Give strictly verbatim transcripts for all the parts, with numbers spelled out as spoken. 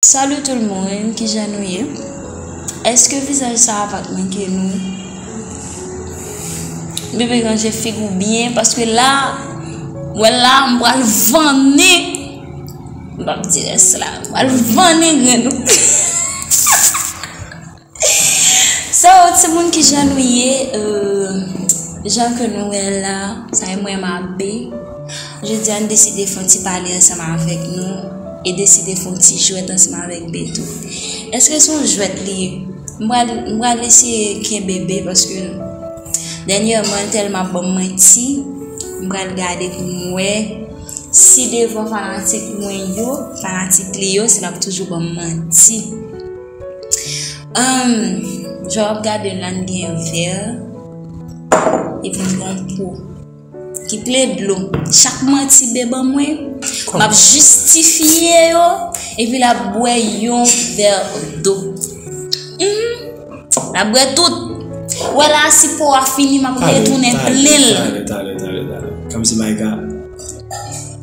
Salut tout le monde, kijan nou ye? Èske vizaj sa a pa t manke nou? Bebe, ranje figi w byen, paske la, wè la, m pral vannen. M p ap di rès la, m pral vannen grenn ou. So, timoun, kijan nou ye? Euh, jan ke nou wè la, sa e mwen, Mabe. Jodi a, n deside fè yon ti pale ansanm avèk nou e deside fè yon ti jwèt ansanm avèk Beto. Èske se yon jwèt li ye? M pral, m pral eseye kenbe Be paske dènyèman, l tèlman ap ban m manti. M pral gade pou m wè si devan fanatik mwen yo, fanatik li yo, si l ap toujou ban m manti. Ahn, jan w ap gade l la, n gen vè, epi n gen yon po ki plen dlo. Chak manti Be ban mwen, m ap jistifye yo, epi l ap bwè yon vè dlo. Mhm. L ap bwè tout. Wè la, si po a fini, m ap retounen plen l. Talè, talè, talè, talè. Kòmsi Maïka.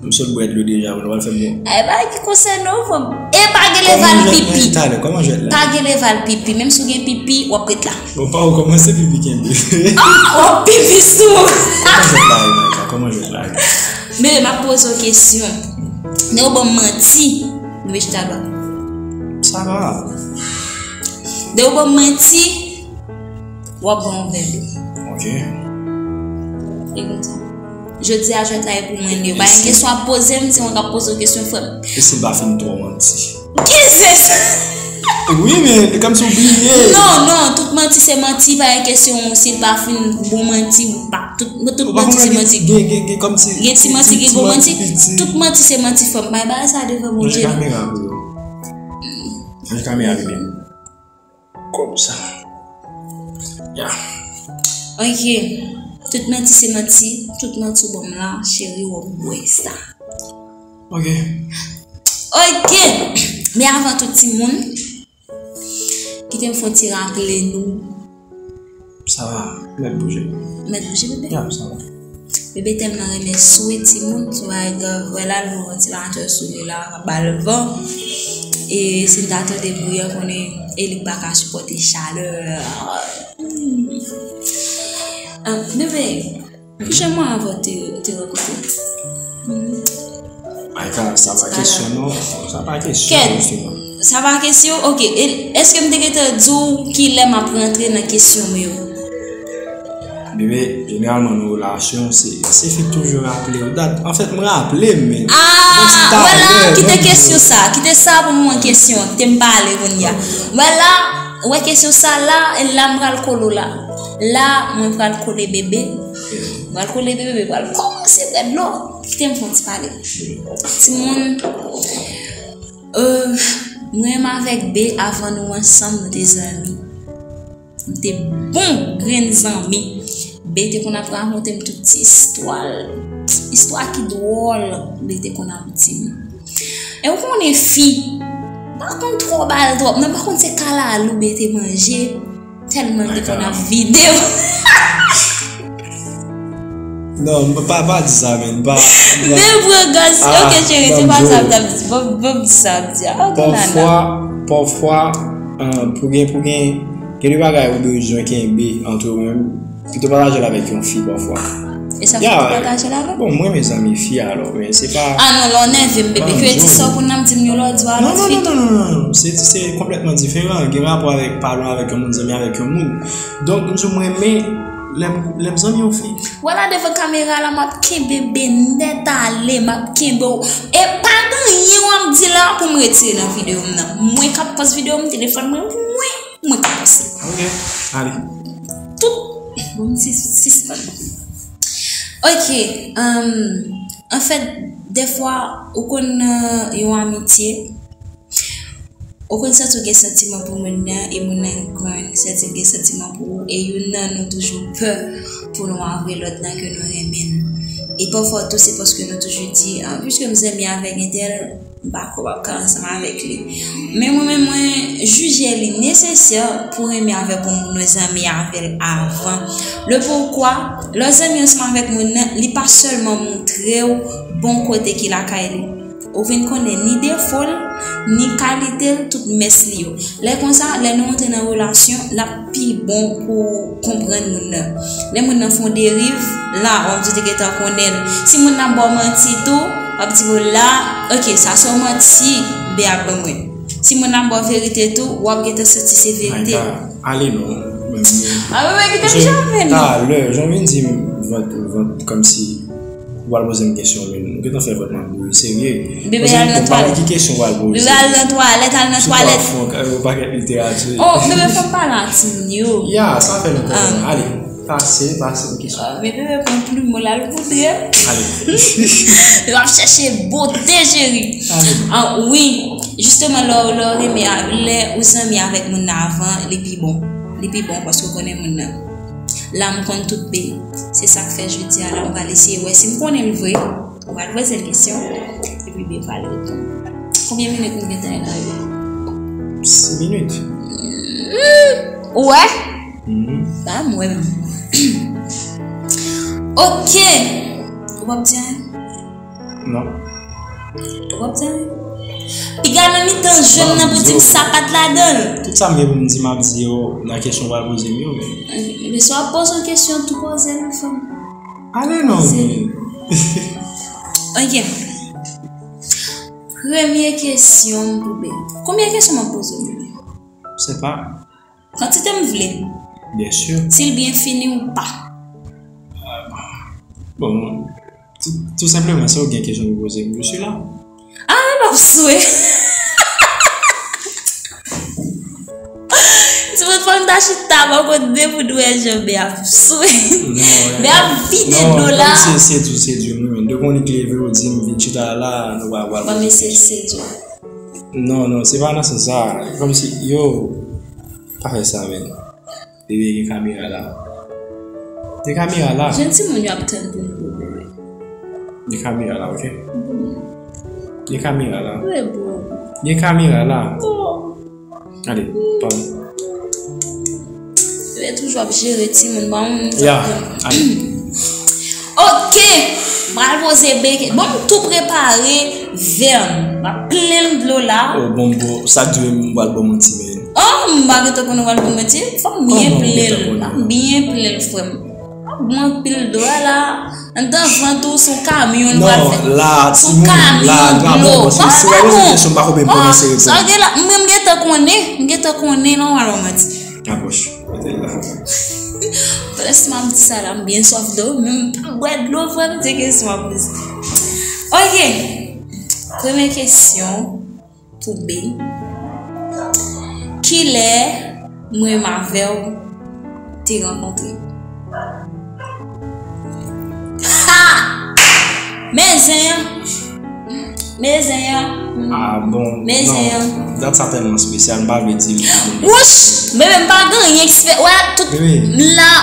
M sot bwè dlo deja, mwen, w al fè bon. Ay, pa ki konsène w, frè m. E pa gen leval pipi. Talè, kòman jwèt la? Pa gen leval pipi. Menm si w gen pipi, w ap ret la. Bon, pa ou kòmanse pipi kenbe. Ah, w ap pipi sou. Kòman jwèt la ye, Maïka? Kòman jwèt la ye? Men, m ap poze w kesyon. Lè w ban m manti, nou rete chita dwa. Sa va. Lè w ban m manti, w ap ban yon vè dlo. Ok. E konsa. Jodi a, jwèt la e pou mwen li ye. Pa gen kesyon ap poze m, se mwen k ap poze w kesyon, frè m. E si l pa fin twò manti? Ki se sa? Wi, men kòmsi w bliye. Non, non, tout manti se manti, pa gen kesyon si l pa fin bon manti, pa, tout, tout manti se manti. Gen, gen, gen kòmsi gen ti manti, gen gwo manti. Tout manti se manti, frè m. Bay bagay sa devan Bondye, non. Kamera pou yo. Manje kamera bebe. Konsa. Ya. Ok. Tout manti se manti. Tout manti w ban m la, cheri, w ap bwè sa. Ok. Ok. Men avan tout, timoun, kite m fè yon ti raple nou. Sa va, mèt bouje. Mèt bouje, bebe? Ya, sa va. Bebe tèlman renmen swe timoun, se yon bagay grav. Wè la, l voye vantilatè sou li la, l ap ba l van. E si n ta tande bri a, konnen Elik pa ka sipòte chalè. Hmm. Ah, bebe, kijan mwen avè w te, te rankontre? Hmm. Ay, ka, sa pa kesyon, non. Sa pa kesyon, jisteman. Sa pa kesyon? Ok. E, èske m te gentan di w kilè m ap rantre nan kesyon m yo? Bebe, jeneralman, nan relasyon, se, se fi k toujou raple w dat. Anfèt, m raple m, men. Ah, wè la, kite kesyon sa. Kite sa pou mwen kesyon. Kite m pale kounye a. Wè la, wè kesyon sa la, e la m pral kole w la. La, mwen pral kole bebe. M pral kole bebe, bebe pral kòmanse bwè dlo. Kite m fè yon ti pale. Timoun, euh, mwen menm avèk Be, avan nou ansanm, nou te zanmi. Nou te bon grenn zanmi. Be te konn ap rakonte m tout ti istwa l. Istwa ki dwòl, Be te konn ap di m. E w konnen fi, pa konn twò ba l twòp, non, pa konn se kalalou Be te manje. Tèlman l te konn ap vide w. Non, m pa, pa di sa, men. Pa, pa. Men pran gaz. Ah, ok, cheri, se pa sa m t ap di. Ban m, ban m di sa m di a. Ok, nana. Pafwa, pafwa, euh, pou gen, pou gen, gen de bagay ou bezwen kenbe antre ou menm. Pito pataje l avèk yon fi pafwa. E sa fè w pataje l avè m? Bon, mwen, mezanmi, fi, alò, men se pa. Ah non, lè w nève m, bebe, ki di sa w konn ap di m yo, lè w di w a lòt fi tou? Non, non, non, non, non, non. Se, se konplètman diferan. Gen rapò avèk pale w avèk yon moun, zanmi avèk yon moun. Donk, m di w, mwen renmen lè m, lè m zanmi yon fi. Wè la, devan kamera la, m ap kenbe Be nèt ale, m ap kenbe w. E pa gen anyen w ap di la pou m retire nan videyo m nan. Mwen k ap pòs videyo m, telefòn mwen, mwen, mwen k ap pòs li. Ok, ale. Tout, bon, m sis-, sispann. Ok, um, anfèt, dèfwa, ou konn nan yon amitye, ou konn santi w gen santiman pou moun nan, e moun nan konn santi l gen santiman pou ou, e youn nan nou toujou pè pou nou avwe lòt nan ke nou renmen l. E pafwa tou, se paske nou toujou di, ah, piske m zanmi avèk entèl, m pa kwè w ap ka ansanm avèk li. Men mwen menm, mwen jije li nesesè pou renmen avèk yon moun ou zanmi avè l avan. Le poukwa, lè w zanmi ansanm avèk moun nan, li pa sèlman montre w bon kote ki lakay li. Ou vin konnen ni defo l, ni kalite l, tout mès li yo. Lè konsa, lè nou antre nan relasyon, l ap pi bon pou w konprann moun nan. Lè moun nan fè yon deriv, la, w ap di w te gentan konnen l. Si moun nan ba w manti tou, w ap di w la, ok, sa se yon manti, bebe ap ban mwen. Si moun nan ba w verite tou, w ap gentan santi se verite. Ale non. Menm, ah, wi, wi, kite m janmen. Talè, jan w vin di m vant, vant, kòmsi ou pral poze m kesyon, men ou gentan fè vant m ap boule, serye. Bebe, al nan twalèt. Ki kesyon w pral poze? Bebe, al nan twalèt, al nan twalèt. Sou pa fon, yon pakèt literati. Oh, bebe, fò m pale a timoun yo. Ya, sa fè lontan. Ale, pase, pase yon kesyon. Ah, men bebe, pran plim mwen la, l voudre. Ale. Yo ap chèche bote, cheri. Ale. Ah, wi. Jisteman, lè w, lè w renmen a, lè ou zanmi avèk moun nan avan, li pi bon. Li pi bon paske w konnen moun nan. La, m konn tout, be. Se sa k fè jodi a la, m pral eseye wè si m konnen l vre. Ou pral poze l kesyon, epi be pral reponn. Konbyen minit nou gentan ye la, yo? Sis minit. Ou wè? Mhm. Ba m wè menm. Ok. Ou p ap di anyen? Non. Ou p ap di anyen? Piga nan mitan jwèt nan pou di m sa pa t ladan l. Tout sa m gen pou m di, m ap di yo nan kesyon w pral poze m yo, men. Men si w ap poze yon kesyon, tou poze l, fanm. Ale non, men. Ok. Premye kesyon m pou bebe. Konbyen kesyon m ap poze w, bebe? Se pa. Kantite m vle. Byen si. Si l byen fini ou pa. Bon, tou, tou senpleman, si w gen kesyon pou poze m, je suis là. Ah, m ap swe. Timoun, fò m ta chita bò kote de pou dwe jan be ap swe. Be ap vide dlo la. Non, se, se di, se di, wi, men. De konik leve, ou di m vin chita la, nou pa pral. Bon, men se, se di. Non, non, se pa nan sans sa. Kòmsi, yo, pa fè sa, men. Bebe, gen kamera la. Gen kamera la. Jèn timoun yo ap tann pou nou, bebe. Gen kamera la, ok? Gen kamera la. Gen kamera la. Ale, pa. Bebe toujou ap jere timoun, ba yon. Ya, ale. Ok, m pral poze bebe. Bon, m tou prepare vè m. M ap plen l dlo la. Oh, bon, bon, sa k di m pral bon manti, men. Oh, m pa gentan konnen w al pou mwen di, fò m byen plen l. M ap byen plen l, frè m. M ap byen pil dlo a la. Anndan vant ou, se yon kamyon l pral fè. Non, la, timoun, la, la, bon, bon, si, si w ap poze kesyon, m pa konprann, m pa konn sa w gen la. Mwen, m gentan konnen, m gentan konnen, non, alò, manti. Apwòch, kote l la. Pandan m ap di sa la, m byen swaf dlo, men m pa bwè dlo, frè m, se kesyon w ap poze. Ok. Premye kesyon. Pou B. Kilè mwen m avè w te rankontre? Ha! Men zen an! Men zen an! Ah, bon, men zen an! Dat sa tèlman espesyal, m pa vle di l pou moun. Wouch! Bebe, m pa gen anyen ki fè, wè, tout la.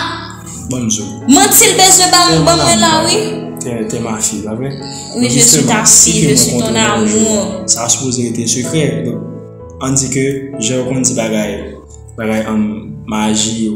Ban m di w. Manti l bezwen ban m, ban mwen la, wi. T'es, t'es ma fille, pa vre? Oui, je suis ta fille, je suis ton amour. Sa sipoze rete sekrè. Donk, ann di ke jan yo konn di bagay, bagay, um, maji yo.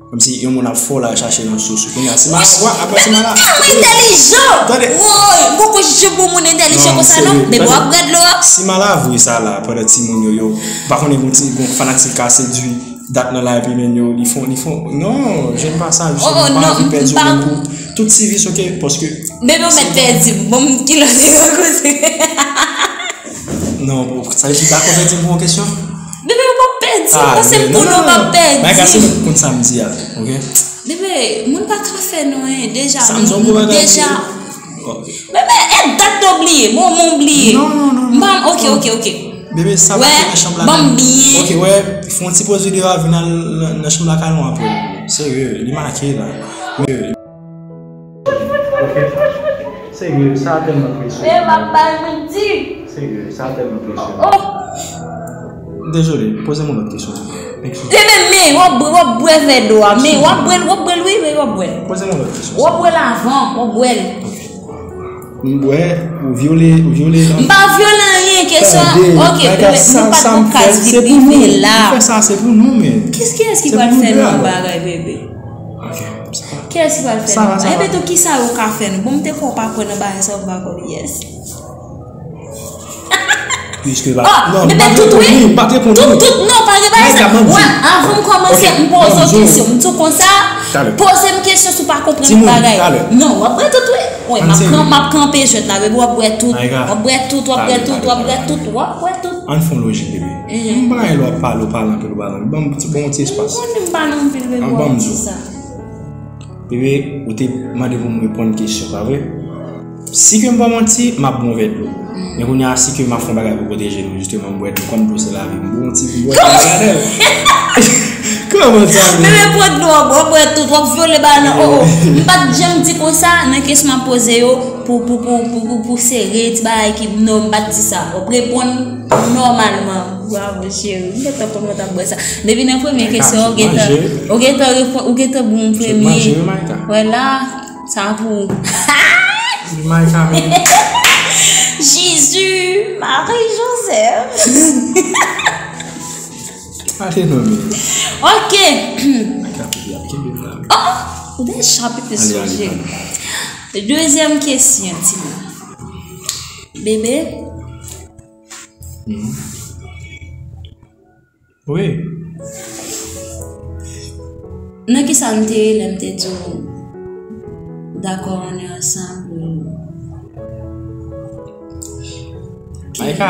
Kòmsi yon moun ap fè w la chache nan sous ou. Kounye a, si malavwa, apre si malavwa. Tèlman entèlijan! Tande. Woy, m poko janm wè moun entèlijan konsa, non. Men bon, ap gad lò a. Si malavwa sa la, pandan timoun yo, yo, m pa konnen gon ti, gon fanatik ka sedui. Dat nan la epi men yo, li fon, li fon. Non, jèn pa sa, jisèman, pa anvi pèdi w menm pou tout ti vis, ok, paske. Bebe, ou mèt pèdi m. Bon, m ki lòt e koze. Non, bon, sa vle di w dakò pèdi m pou yon kesyon? Bebe, ou p ap pèdi m, paske m konnen ou p ap pèdi m. Bagay sa, se konn sa m di a, ok? Bebe, moun pa ka fè nou anyen, deja, deja. Bebe, e dat ou bliye, mwen, mwen bliye. Non, non, non, non. Ok, ok, ok. Bebe, sa pa te nan chanm la menm. Wè, ban m byen. Ok, wè, fè yon ti poz videyo a, vin al nan, nan chanm la kay nou apre. Serye, li make la. Men, ok. Serye, sa tèlman presye. Men m ap bay moun di. Serye, sa tèlman presye. Oh. Dezole, poze m yon lòt kesyon. Eskize. Bebe, men, w ap, w ap bwè vè dlo a. Men, w ap bwè l, w ap bwè l, wi, men w ap bwè l. Poze m yon lòt kesyon. W ap bwè l avan, w ap bwè l. Ok. M bwè, ou vyole, ou vyole. M pa vyole anyen, kesyon an. Tande, ok, bagay sa, nou pa t sa m nan fè, kaz se pou nou. Li rive la. M fè sa, se pou nou, men. Kiyès, kiyès ki pral fè nou yon bagay, bebe? Ok, sa va. Kiyès ki pral fè nou? Sa va, sa va. Enben, tou, kisa yo ka fè nou? Bon, m te kwè w pa kwè nan bagay sa, ou pa kwè, yes. Piske pa. Oh, non, m pa t reponn li, m pa t reponn li. Tout, tout, non, pa gen bagay sa. Wè, avan m kòmanse, m poze w kesyon. M di w konsa, poze m kesyon si w pa konprann yon bagay. Non, w ap bwè tout, wi. Wi, m ap kan-, m ap kanpe jwèt la, bebe, w ap bwè tout. W ap bwè tout, w ap bwè tout, w ap bwè tout, w ap bwè tout, w ap bwè tout. Ann fè yon lojik, bebe. M pa gen lwa ap pale, w pale anpil, w pale anpil. Ban m ti, ban m ti espas. Ou konnen m pale anpil, bebe, w ap di sa. Bebe, ou te mande pou m reponn kesyon, pa vre? Si ke m pa manti, m ap bwè yon vè dlo. Men kounye a, si ke m ap fè yon bagay pou pwoteje nou, jisteman, m bwè dlo, kòm dlo se lavi, m bwè yon ti, m bwè yon ti ladan l. Kòman sa, men? Bebe, pran dlo, w ap bwè tout, w ap vyole bagay nan, oh, oh. M pa t janm di konsa, nan kesyon m ap poze yo, pou, pou, pou, pou, pou, pou sere, ti bagay ki, non, m pa t di sa. W ap reponn nòmalman. Bravo, cheri. M gentan konn w t ap bwè sa. Depi nan premye kesyon, ou gentan, ou gentan reponn, ou gentan bon premye. Wè la, sa pou ou. Maïka, men. Jezi, Mari Jozèf. Ale non, men. Ok. Maïka, ap kenbe la. Oh, ou deja pi plis sonje. Dezyèm kesyon, timoun. Bebe, wi. Nan ki sa m te ye lè m te di w, dakò, on est ensemble? Maïka,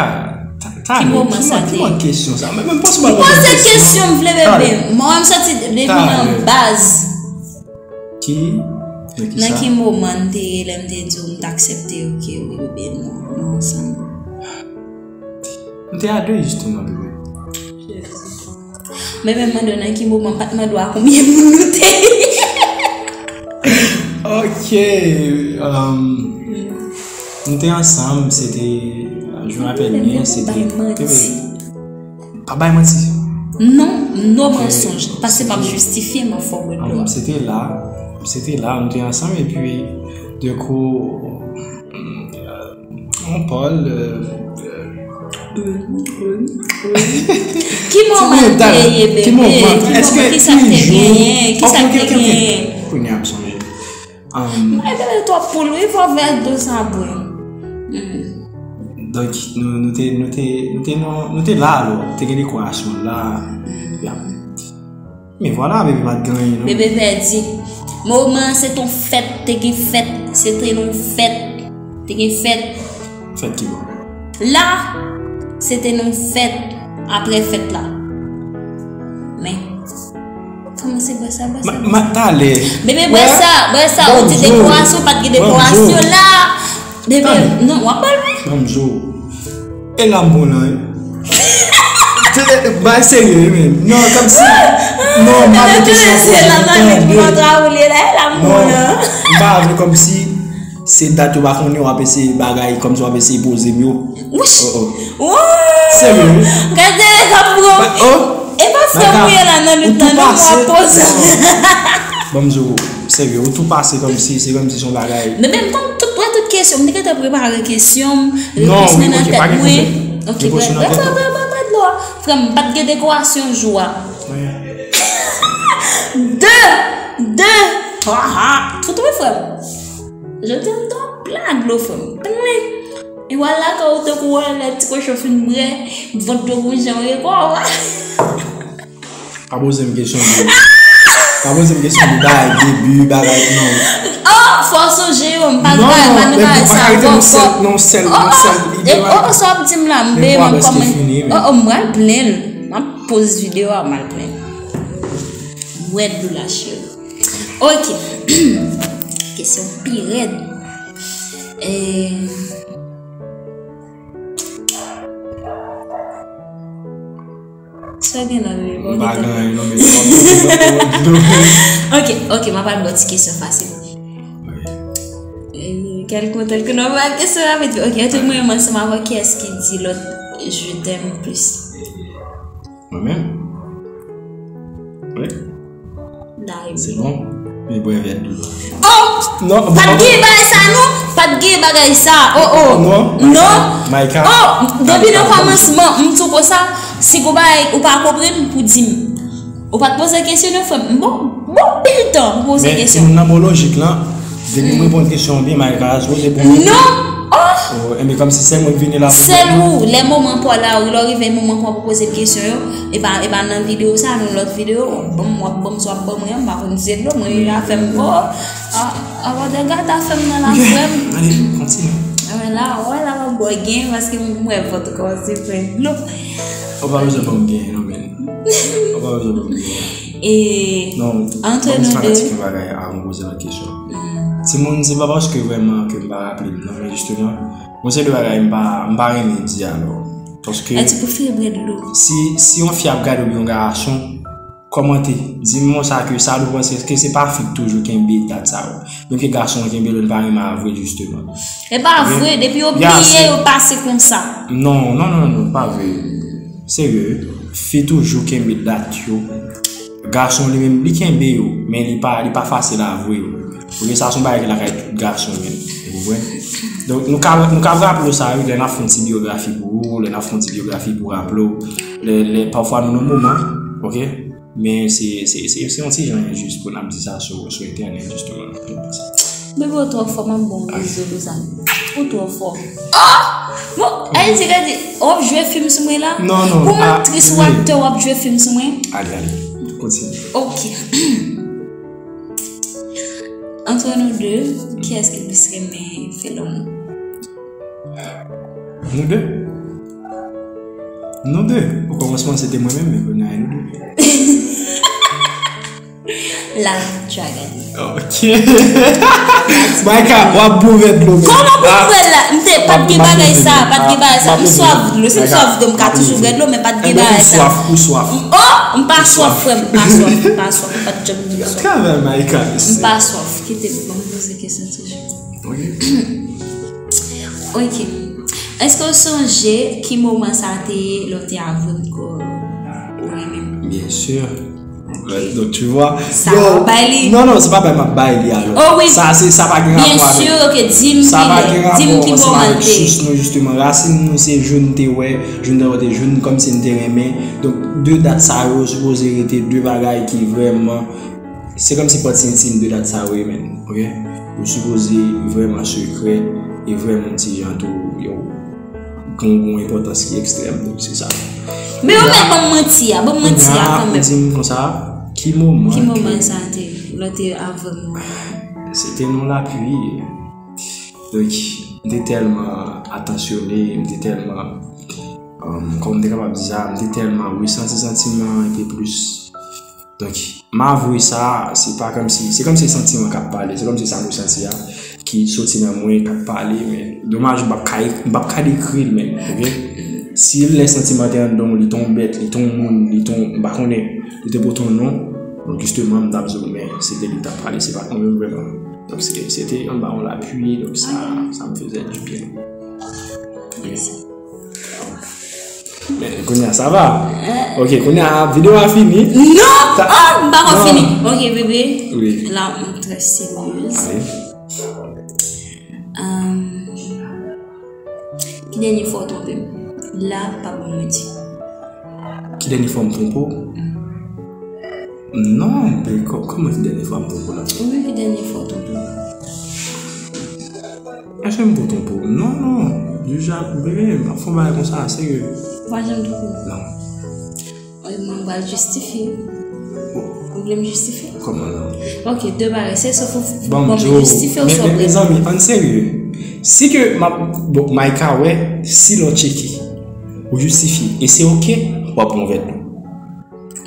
ta, ta, ki moman sa te ye? Ki mòd kesyon sa? Mwen, mwen poze mwen poze kesyon, m vle, bebe. Mwen, m santi depi nan baz. Ki? Nan ki sa? Nan ki moman n te ye lè m te di w m t aksepte, ok, wi, bebe, nou, nou ansanm? Nou te a de, jisteman, bebe. Jezi. Men, men, mande w nan ki moman, m pa t mande w a konbyen moun nou te ye. Ok, um, nou te ansanm, se te, je me rappelle bien, se te, bebe. Pa bay manti. Non, no mensonj. Paske m ap jistifye m ap fè w bwè dlo a. Se te la, se te la, nou te ansanm, epi, de kou, on pale, euh, ki moman n te ye, bebe? Ki moman? Ki sa k te genyen? Ki sa k te genyen? Kounye a m sonje. Mwen, bebe, twòp poul, wi, fò vè dlo sa bwè. Donk, nou, nou te, nou te, nou te, nou, nou te la, alò. Te gen dekorasyon la. Men vwala, bebe, pa t gen anyen, non. Bebe pèdi. Moman an, se t on fèt, te gen fèt, se te yon fèt, te gen fèt. Fèt ki bò? La, se te yon fèt, apre fèt la. Men, kòmanse bwè sa, bwè sa, bwè sa. Talè. Bebe, bwè sa, bwè sa, ou di dekorasyon, pa t gen dekorasyon la. Bebe, non, w ap ba l, wi. Ban m di w. E la m bon nan, wi. Bay serye, wi, men. Non, kòmsi. Non, m pa vle kesyon poze. Tande, tande, se la nan li pou kontra ou li la, e la m bon nan. Non, m pa vle kòmsi se dat yo pa konnen, w ap eseye bagay, kòmsi w ap eseye poze m yo. Wouch! Oh, oh. Serye, wi. Gade, e k ap pran. E pa frè m ou ye la nan lit la, non, m ap poze. Ban m di w, serye, ou tou pase kòmsi, se kòmsi se yon bagay. Men menm kòm tout, pran tout kesyon, m te gentan prepare kesyon m, repons mwen nan tèt mwen. Ok, frè, frè, frè, frè, frè, dlo a. Frè m, pa t gen dekorasyon jou a. De, de, ha, ha, tout wi, frè m. Jodi a m t ap plen ak dlo, frè m. Tann mwen. E w al lakay ou tankou w al lè ti kochon fin bwè, vant dlo pou jan w ye kò w. Pa poze m kesyon de, pa poze m kesyon de bagay, debi, bagay, non. Oh, fò w sonje yo, m pa nan bagay, m pa nan bagay sa ankò. Non, men pa rete nan sèl, nan sèl, nan sèl ide a. Oh, oh, sa w ap di m la, m bebe, m ap kòmanse. Oh, oh, m pral plen l. M ap poze videyo a, m al plen l. Bwè dlo la, cheri. Ok. Kesyon pi rèd. Eh, sa gen la, bebe, bon, m pa gen anyen, non, men ok, ok, m ap al ba w ti kesyon fasil. Eh, kèl kontèl ke nou ba kesyon rapid. Ok, antre mwen menm ansanm avè w, kiyès ki di lòt je t'aime plus? Mwen menm? Wi. Dayo. Se bon. Li bwè vè dlo. Oh! Non, pa t gen bagay sa, non. Pa t gen bagay sa. Oh, oh. Non. Non. Maïka. Oh, depi nan kòmansman, m di w konsa, si gon bagay ou pa konprann, pou di m. Ou pa t poze kesyon, non, frè m. Bon, bon, pil tan, poze kesyon. Men, timoun nan bon lojik lan, depi m reponn kesyon an byen, Maïka sipoze bon. Non! Oh, enben, kòmsi se mwen k vini la pou sèl ou, lè moman pa w la, wi, lè w rive moman pou w poze m kesyon yo, e pa, e pa nan videyo sa, nan lòt videyo, w ap ban m, w ap ban m, sa w ap ban mwen an, m pa konn se dlo, mwen, afè m, oh, ah, ah, Bondye gade afè m nan la, frè m. Ale, kontinye. Ah, men la, wè la, m ap bwè gen, paske m wè vant ou kòmanse pran dlo. Ou pa bezwen ban m gen, non, men. Ou pa bezwen ban m gen. E, non, antre nou de. Ban m ti fanatik yon bagay avan m poze lòt kesyon. Timoun, se pa paske vrèman ke m pa raple m, non, men jisteman, gon seri de bagay m pa, m pa renmen di alò. Paske e ti pou fè bwè dlo. Si, si yon fi ap gade w, yon gason, kòmante, di m konsa ke sa nou panse ke se pa fi k toujou kenbe dat sa yo. Menm ke gason an kenbe l, li pa renmen a vre, jisteman. E pa vre, depi yo bliye, yo pase konsa. Non, non, non, non, non, pa vre. Serye, fi toujou kenbe dat yo. Gason li menm, li kenbe yo, men li pa, li pa fasil a vre yo. Oubyen sa se yon bagay ki lakay tout gason menm. Ou konprann? Donk, nou ka, nou ka raple w sa, wi, lè n ap fè yon ti biyografi pou ou, lè n ap fè yon ti biyografi pou raple w, lè, lè, pafwa nou nan moman, oke? Men se, se, se, se yon ti jan enjis pou n ap di sa sou, sou entènèt, jisteman. Bebe, ou twò fò, m ap ba w rezon pou sa. Ou twò fò. Oh! Bon, Ayiti, gade, w ap jwe fim sou mwen la? Non, non. Pou m aktris ou aktè, w ap jwe fim sou mwen? Ale, ale. Kontinye. Ok. Antre nou de, kiyès ki plis renmen fè lanmou? Nou de. Nou de. O kòmansman, se te mwen menm, men kounye a, e nou de. La, Dragon. Ok. Maïka, w ap boure dlo, men. Kòman pou m bwè la? M te, pa t gen bagay sa, pa t gen bagay sa. M swaf dlo. Si m swaf dlo, m ka toujou bwè dlo, men pa t gen bagay sa. Ou swaf, ou swaf. Oh, m pa swaf, frè m, m pa swaf, m pa swaf, m pa t janm di m swaf. Travay, Maïka, mesye. M pa swaf, kite m, ban m poze kesyon toujou. Ok. Ok. Èske w sonje ki moman sa te ye lè w te avwe m ke w renmen m? Bien sûr. Ouais, donc, tu vois. Sa w ap bay li? Non, non, se pa bay m ap bay li, alò. Oh, wi. Sa, se, sa pa gen rapò avèk. Bien sûr, ok, di m ki lè, di m ki moman l te ye. Sa pa gen rapò ansanm avèk sous nou, jisteman. Rasin nou, se jou n te wè, jou n te wè, te jou n kòmsi n te renmen. Donk, de dat sa yo sipoze rete de bagay ki vrèman Se kòmsi pòt sentim de dat sa yo ye, men, ok? Yo sipoze vrèman sekrè e vrèman yon ti jan tou, yo, gen yon enpòtans ki ekstrèm, donk se sa. Men yo mèt ban m manti a, ban m manti a kanmenm. Di m konsa, ki moman? Ki moman sa te, lè w te avwe m? Se te nan lapli. Donk, m te tèlman atansyone, m te tèlman, um, kòman m te kapab di sa, m te tèlman resanti santiman, epi plis Donk, m avwe sa, se pa kòmsi, se kòmsi santiman k ap pale, se kòmsi sa m resanti a ki soti nan mwen k ap pale, men domaj m p ap ka ek-, m p ap ka dekri l menm, ok? Si lè santiman te anndan w, li te yon bèt, li te yon moun, li te yon, m pa konnen, li te pote yon non, donk jisteman m t ap di w, men se te li k t ap pale, se pa t mwen menm vrèman. Donk se, se te anba yon lapli, donk sa, sa m fezè di byen. Men, kounye a, sa va. Ok, kounye a, videyo a fini. Non! Oh, m pa ko fini. Ok, bebe. Wi. La, m trè seryez. Ale. Ahn, ki dènye fwa w twonpe m? La, pa ban m manti. Ki dènye fwa m twonpe w? Non, men kò-, kòman ki dènye fwa m twonpe w la? Wi, ki dènye fwa w twonpe m? Èske m pou twonpe w? Non, non. Deja, bebe, m ap fè yon bagay konsa, serye. Ou pa janm twonpe m? Non. Wi, mwen pral jistifye. Ou vle m jistifye? Kòman non? Ok, de bagay. Se swa ou ban m jistifye ou swa ou prè. Mezanmi, ann serye. Si ke m ap, bon, Maïka wè, si lè w tcheke, ou jistifye, e se ok, w ap pran yon vè dlo.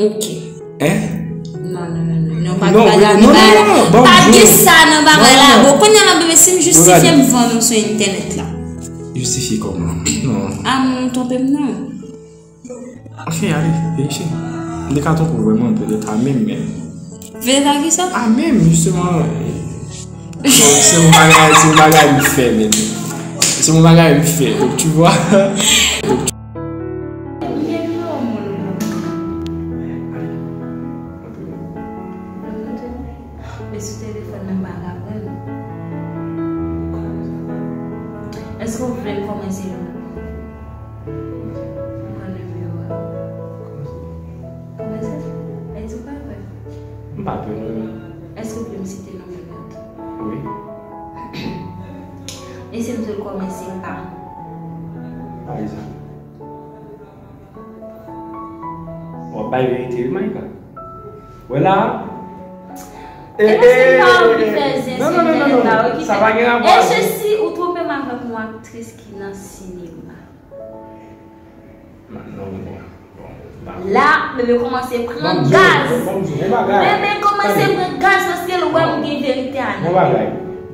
Ok. Hein? Non, non, non, non, non, pa t bagay nan bagay la. Pa t gen sa nan bagay la. Bon, kounye a la, bebe, si m jistifye, m vann ou sou entènèt la. Jistifye kòman? Non. Ah, m twonpe m non. Ok, ale, verifye. M te ka twonpe w vrèman, petèt a menm, men. Petèt a kisa? A menm, jisteman. Se yon bagay, se yon bagay m fè, men. Se yon bagay m fè, donk, tu vois. Donk, men sou telefòn nan m pa ka pran l. Èske w vle n kòmanse? M pran nimewo a. Kòmanse? Èske w pa pè? M pa pè, non. Èske w vle m site non m yo tou? Wi. E si m di w l kòmanse, m pa. Pa egzanp. W ap bay verite wi, Maïka. Wè la. E paske m pa anvi fè zen sou entènèt la, okipe. Sa pa gen rapò. Èske si ou twonpe m avèk yon aktris ki nan sinema? Non, non, non. La, bebe kòmanse pran gaz. Bebe kòmanse pran gaz paske l wè m gen verite a nan men.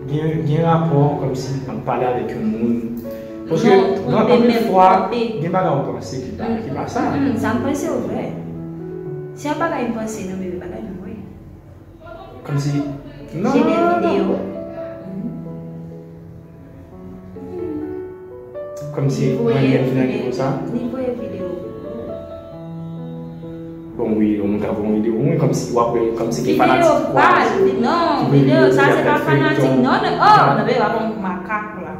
Gen, gen rapò kòmsi an pale avèk yon moun. Paske gen anpil fwa, gen bagay ou panse ki pa, ki pa sa. Sa m panse yo vre. Se yon bagay m panse, non, bebe, bagay m vre. Kòmsi, non, non, non, non. Kòmsi mwen menm ki nan nivo sa. Li voye videyo. Bon, wi, yon moun ka voye yon videyo pou mwen, kòmsi w ap wè, kòmsi gen fanatik. Videyo pa, non, videyo sa se pa fanatik. Non, non, oh, non, bebe, pa pran m pou makak la.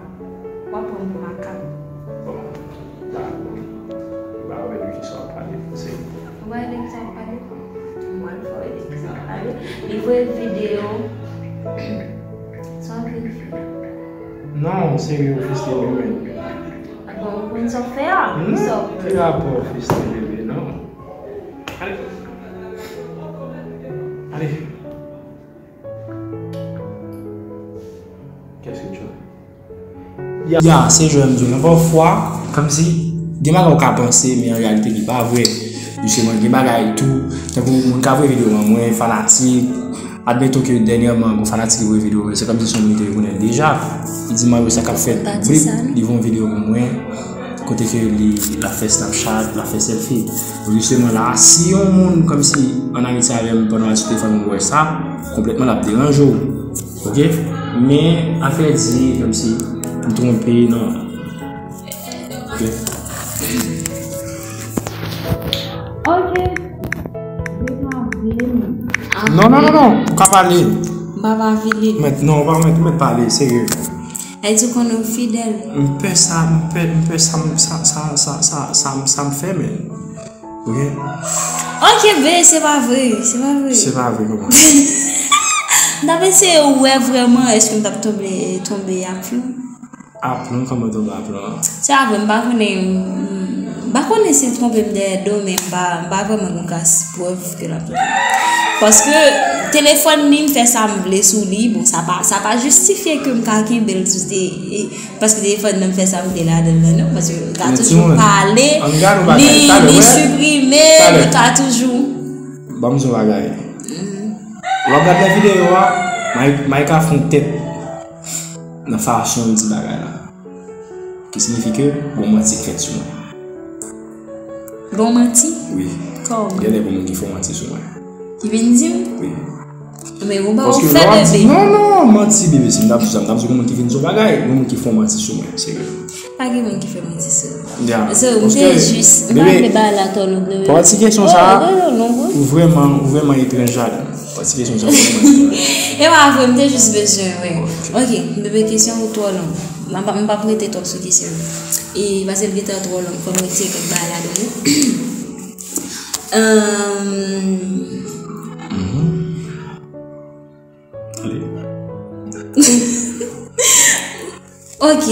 W ap pran m pou makak. Bon, dakò. Ba wè de kisa w ap pale, se. Ou wè de kisa w ap pale? Mwen fò e sa ale. Li voye videyo. Sa w ap vin fè? Non, serye, ou fistele mwen. Bon, ou konn sa w fè a? Non, ki rapò fistele, non. Ale. Ale. Qu'est-ce que tu as? Ya, se jan m di w lan. Pafwa, kòmsi, gen bagay ou ka panse, men an reyalite, li pa vre. Jisteman, gen bagay tou, tankou moun ka voye videyo ban mwen, fanatik, admeton ke dènyèman, gon fanatik ki voye videyo, se kòmsi se yon moun li te konnen l deja. Li di, "Mario, sa k ap fèt?" Blip, li voye yon videyo ban mwen, kote ke li, l ap fè Snapchat, l ap fè selfie. Donk, jisteman, la, si yon moun, kòmsi, an Ayiti avè m, pandan w al sou telefòn, ou wè sa, konplètman, l ap deranje w. Ok? Men afè di kòmsi m twonpe, non. Ok? Ok. Degaje m. Non, non, non, non. Ou ka pale. M pa pa vini. Mèt, non, ou pa mèt, ou mèt pale, serye. Sa vle di ou konnen w fidèl. M pè sa, m pè, m pè sa, sa, sa m fè, men. Ok. Ok, be, se pa vre, se pa vre. Se pa vre, kòman? M t ap eseye wè vrèman èske m t ap tonbe, tonbe a plon. A plon, kòman tonbe a plon? Se pa vre, m pa konnen, m pa konnen si l twonpe m dèyè do, men m pa, m pa vrèman gen kas prèv ke l ap twonpe m. Paske telefòn li, m fè sa m vle sou li, bon, sa pa, sa pa jistifye ke m ka kenbe l sou, e, e, Paske telefòn nan m fè sa m vle ladan l nan, non, paske l ka toujou pale, li, li siprime, li ka toujou. Ban m di w yon bagay. Lè w ap gade nan videyo a, May-, Maïka fè yon tèt nan fason l di bagay la. Ki siyifi ke gon manti k fèt sou mwen. Bon manti? Wi. Kòman? Genlè gon moun ki fè yon manti sou mwen. Ki vin di m? Wi. Men ou pa ou fè bebe. Non, non, manti, bebe, si m t ap di sa, m t ap di gon moun ki vin di yon bagay, gon moun ki fè yon manti sou mwen, serye. Pa gen moun ki fè manti sou ou. So, m te jis, m pa vle bagay la twò long, non. Pati kesyon sa a, ou vrèman, ou vrèman etranj ladan. Pati kesyon sa a, ou vrèman etranj. E pa vre, m te jis bezwen, wi. Ok, bebe, kesyon ou twò long. M pa, m p ap rete twòp sou kesyon yo. E paske l gentan twò long, fò m retire kèk bagay ladan yo. Ehm. Ok.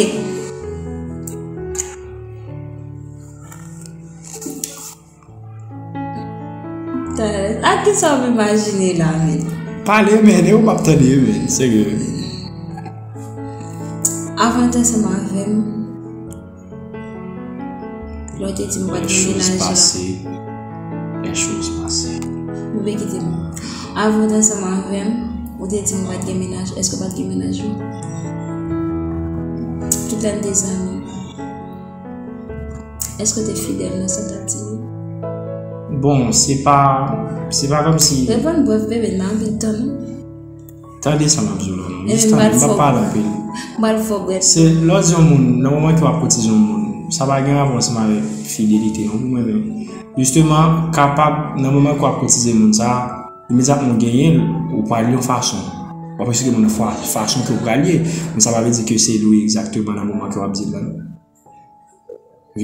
Ak kisa w ap imajine la, men? Pale, men, e ou p ap tande, men, serye. Avan w te ansanm avè m, lè w te di m ou pa t gen mennaj la. Les choses passées. Bebe, kite m. Avan w te ansanm avè m, ou te di m ou pa t gen mennaj. Èske w pa t gen mennaj ou? Tout lè n te zanmi. Èske w te fidèl nan sa w t ap di m? Bon, se pa, se pa kòmsi. Reponn brèf, bebe, m pa anvi tann ou. Tande sa m ap di w la, non. Jis tande, m p ap pale anpil. M pral fè w brèf. Se lè w di yon moun, nan moman ke w ap koutize yon moun, sa pa gen rapò ansanm avèk fidelite, non, pou mwen menm. Jisteman, kapab, nan moman ke w ap koutize moun sa a, imedyatman w genyen l, ou pral yon fason. W ap eksplike moun nan fa-, fason ke w pral ye. Men sa pa vle di ke se li egzakteman nan moman ke w ap di l la, non. Ok?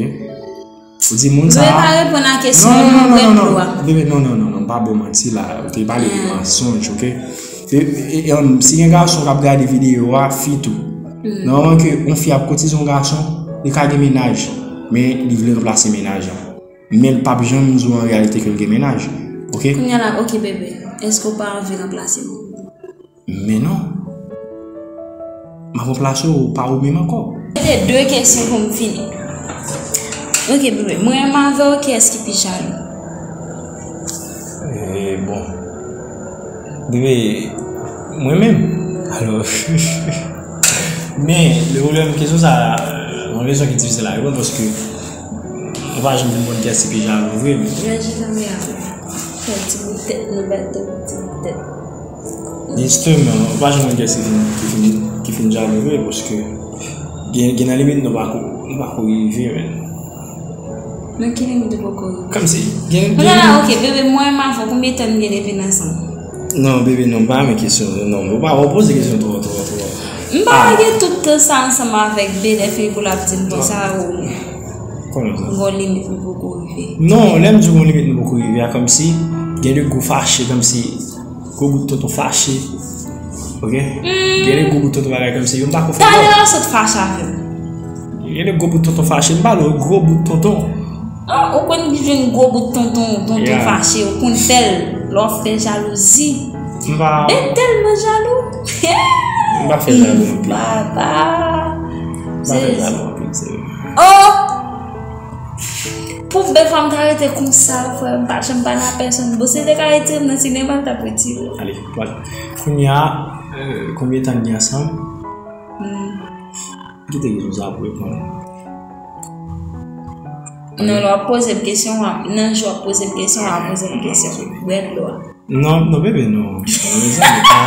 Ou di moun sa a. Bebe, pa reponn a kesyon an, non, non, non, non, non, non, bebe, non, non, non, non, pa bon manti la. Ou te pale de mansonj, ok? E, e, e, um, si gen gason k ap gade videyo a, fi tou. Nòmalman ke yon fi ap koutize yon gason, li ka gen mennaj, men li vle ranplase mennaj an. Men l p ap janm di w an reyalite ke l gen mennaj. Oke? Kounye a la, oke, bebe, èske w pa anvi ranplase m? Men non. M ap ranplase w pa ou menm ankò. Se de kesyon pou m fini. Oke, bebe, mwen menm avè w, kiyès ki pi jalou? E, bon. Bebe, mwen menm. Alò, men, le pwoblèm, kesyon sa, yon kesyon ki difisil a reponn paske ou pa janm vin konn kiyès ki pi jalou vre, men. Mwen jis anvi avè. Fè ti bout tèt nou, bat ti bout tèt. Jisteman, ou pa janm wè kiyès ki fin, ki fin, ki fin jalou vre, paske gen, gen nan limit nou pako, nou pako rive, men. Nan ki limit ou pako rive? Kòmsi, gen, Kounye a la, oke, bebe, mwen menm avè w, konbyen tan n gen depi n ansanm? Non, bebe, non, m pa renmen kesyon, non, ou pa, ou poze kesyon twò, twò, twò. M pa gen tout tan sa ansanm avèk Bebe, fini pou l ap di m konsa, ou. Kòman sa? Gon limit nou poko rive. Non, lè m di gon limit nou poko rive a, kòmsi, gen de gwo fache, kòmsi, gwo bout tonton fache. Oke? Gen de gwo bout tonton bagay kòmsi, yo m pa ko fè. Talè a sot fache avè m. Gen de gwo bout tonton fache, m pale w gwo bout tonton. Ah, ou konn jwenn gwo bout tonton, tonton fache, ou konn fè l, lè w fè jalouzi. M pa. Ben tèlman jalou. M pa fè jalou non plis. Papa. M pa fè jalou non plis, se vre. Oh! Pou bèl fanm ta rete konsa, frè, m pa janm pale a pèsonn. Bon, si te ka retire m nan sinema, l t ap retire. Ale, vwala. Kounye a, euh, konbyen tan n gen ansanm? Hmm. Kite kesyon sa pou reponn. Non, lè w ap poze m kesyon, w ap, nan jan w ap poze m kesyon, w ap poze m kesyon. Bwè dlo a. Non, non, bebe, non. Non, mezanmi, pa.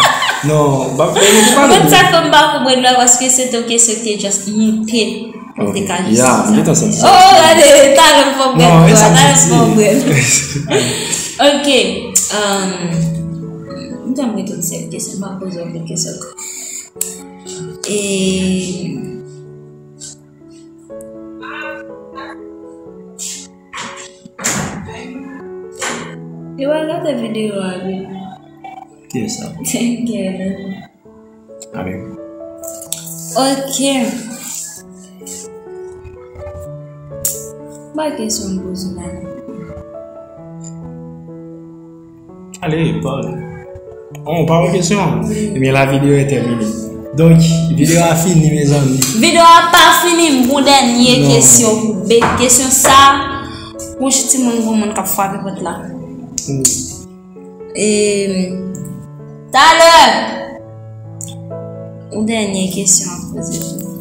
Non, ba, bebe, pa. Mwen, sa fè m pa konprann la, paske se te yon kesyon ki te just moute. Mwen te ka just. Ya, m gentan santi sa. Oh, gade, talè m fò bwè dlo a, talè m fò bwè. Ok. M te mete yon sèl kesyon, m ap poze yon lòt kesyon ankò. E. Yo pa gade videyo a, wi. Kiyès sa? Thank you. Amen. Ok. Ba kesyon m poze la. Ale, pale. Oh, pa yon kesyon. Ebyen, la vidéo est terminée. Donk, videyo a fini, mezanmi. Videyo a pa fini, m gon dènye kesyon pou Bebe. Kesyon sa, yon ti moun, gon moun k ap frape pòt la. E, talè! Yon dènye kesyon ap poze pou ou.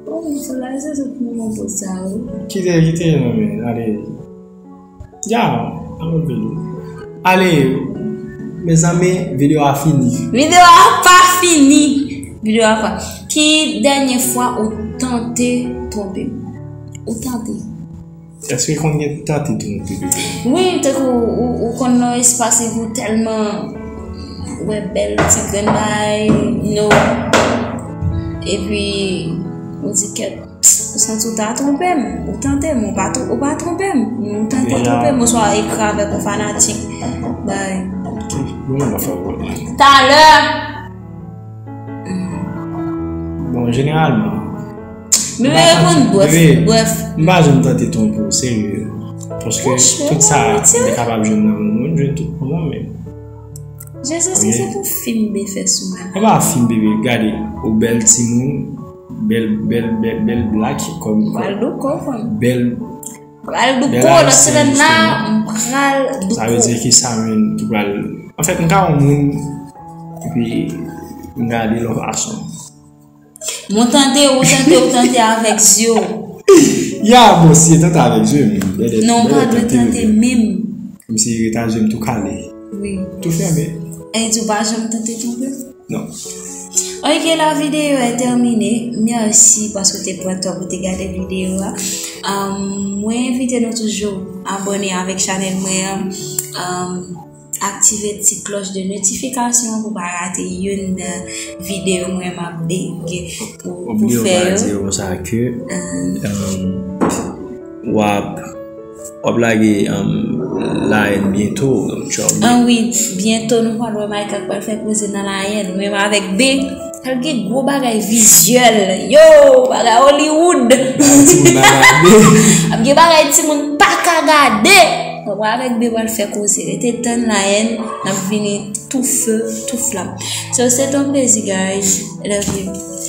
Oh, m soulaje tout moun poze sa, wi. Kite, kite, non, men, ale. Ya, ann vin. Ale, mezanmi, videyo a fini. Videyo a pa fini. Videyo a pa. Ki dènye fwa ou tante twonpe m? Ou tante. Èske konn gen tante twonpe, bebe? Wi, tankou ou, ou konn nan espas epi ou tèlman wè bèl ti grenn bagay, you know. Epi, ou di kèt. Ou santi w ta twonpe m, ou tante m, ou pa tw-, ou pa twonpe m, ou tante twonpe m, oswa ekri avèk yon fanatik. Bay. Bon, mwen pa fè pwoblèm. Talè! Bon, jeneralman, Men mwen reponn brèf, brèf. M pa janm tante twonpe w, serye. Paske tout sa m te kapab jwenn nan yon moun, m jwenn tout nan mwen menm. Jezi, si se pou fim be fè sou mwen. Ou pa fim, bebe, gade, ou bèl timoun, bèl, bèl, bèl, bèl black, kòm Pral douko, fanm. Bèl, Pral douko, bèl lòt semèn la, m pral douko. Sa vle di ki sa menm ki pral. Anfèt, m ka wè yon moun, epi m gade lòt fason. Mwen tante, ou tante, ou tante avèk zye w. Ya, bon, si e tante avèk zye m, bèlè. Non, ou pa dwe tante menm. Kòmsi reta zye m tou kale. Wi. Tou fèmen. E di ou pa janm tante twonpe? Non. Ok, la vidéo est terminée. Mèsi paske w te pran tan pou te gade videyo a. Um, mwen envite nou toujou abòne avèk chanèl mwen an. Um, aktive ti klòch de notifikasyon pou pa rate youn nan videyo mwen m ap gen pou, pou fè yo. Obliye w pa di yo konsa ke, um, w ap W ap lage um, Layèn byento, donk, tchòp. Ah wi, byento nou pral wè Micah k pral fè koze nan Layèn, menm avèk B. Pral gen gwo bagay vizyèl. Yo, bagay Hollywood. Ti bagay de. Ap gen bagay timoun pa ka gade. Donk, mwen avèk B pral fè koze. Rete tann Layèn, n ap vini tou feu, tou flam. So, se ton plezi, guys. Love you.